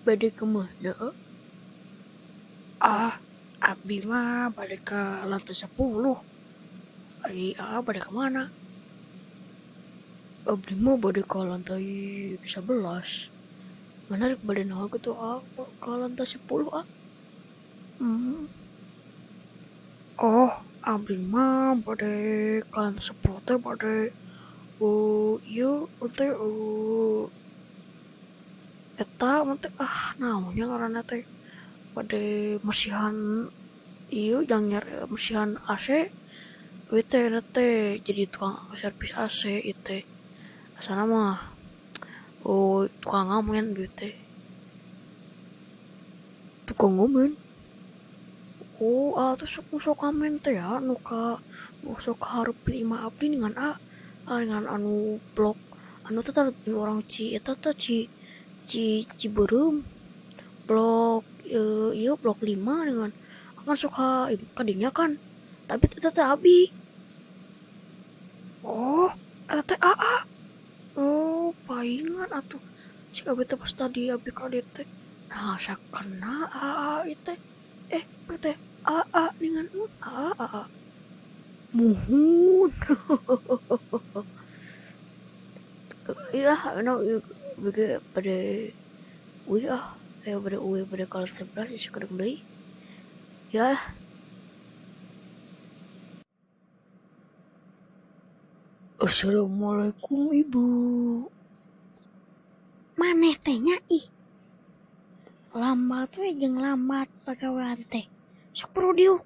Bade ka mana? Ah, abdi mah bade ka lantai 10. Ai aa bade ka mana? Abdi mah bade ka lantai 11. Mana rek bade naon kitu aa ka lantai 10 ah? Hmm. Oh, abdi mah bade ka lantai 10 teh bade ieu teh eta teh ah naon nya ngaranna teh bade mersihan ieu jangger mersihan AC ieu teh teh jadi tukang servis AC ieu teh asalna mah tukang ngamen ieu teh. Tukang ngamen? Oh, atuh sok sok ngamen teh ya nu ka nu sok hareupeun imah abdi ningan a ngan anu blok anu teh orang ci eta teh ci ci Cibeureum blok ieu blok 5 dengan akan sok ka dinya kan tapi eta teh abi. Oh, eta teh aa. Oh, paingan atuh cik abi teh pas tadi abi ka dieu teh nah sakena aa ieu teh teh aa dengan aa aa muhun. Iya, anu bege bade uih ah, aya bade uih bade ka lantai 11 sakedeung deui. Ya. Assalamualaikum Ibu. Maneh teh nya ih. Lambat we jeung lambat pagawean teh. Sok perlu diuk.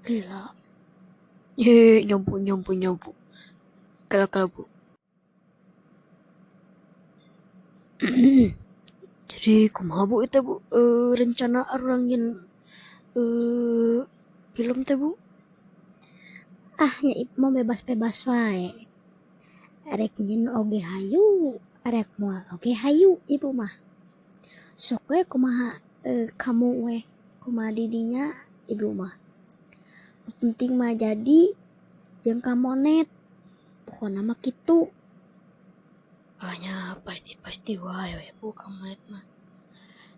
Lila. Ye, nyampu nyampu nyampu. Kala kala Bu. Jadi kumaha Bu eta Bu rencana urang nyeun film teh Bu? Ah nya ieu mah bebas-bebas wae. Erek nyieun oge hayu, erek moal oge hayu ibu mah. Sok we kumaha kamu we kumaha didinya ibu mah. Nu penting mah jadi jeung kamonet. Pokona mah kitu. Ah nya pasti-pasti wae we Bu kamonet mah.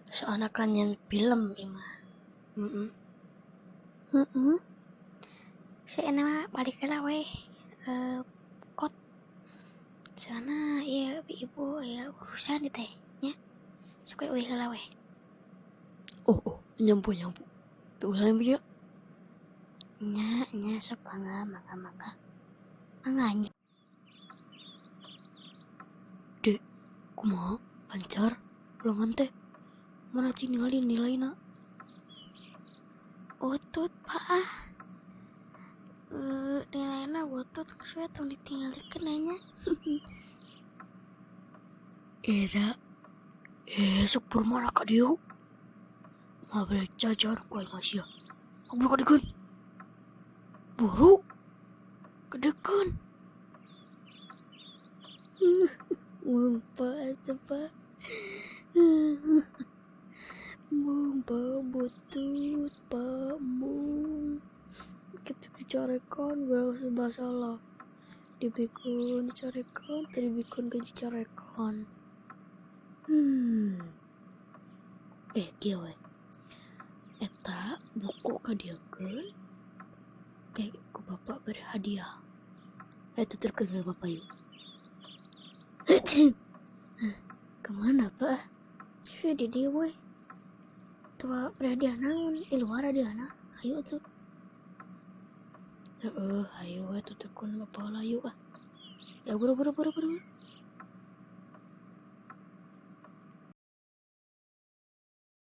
Soalna kan nyeun film ieu mah. Heeh. Heeh. Saena mah balik heula we kot. Soalna ieu ibu aya urusan ieu teh nya. Sok we uih heula we. Oh, oh, nyampu nyampu. Tuh heula nya. Nya nya sok mangga mangga mangga. Mangga nya. Dek, kumaha? Lancar ulangan teh? Mana cing ningali nilaina? Butut Pak ah. Nilaina butut geus we tong ditinggalikeun nya. Era sok buru mana ka dieu? Ngabere jajan ku aing mah sia. Buru ka dikeun. Buru kedekeun. Mumpa atuh Pak. Mumpa butut Pak mung. Kitu dicarekan gara serba salah. Dibikeun dicarekan, teu dibikeun ge dicarekan. Kieu we. Eta buku kadieukeun ke ku bapak beri hadiah. Eta tuturkeun ka bapak yuk. Kemana Pak? Sudah di dieu we. Tua beri hadiah naon? Di luar hadiahna. Hayu atuh. Heeh, hayu we tuturkeun bapak heula yuk ah. Ya buru buru buru buru.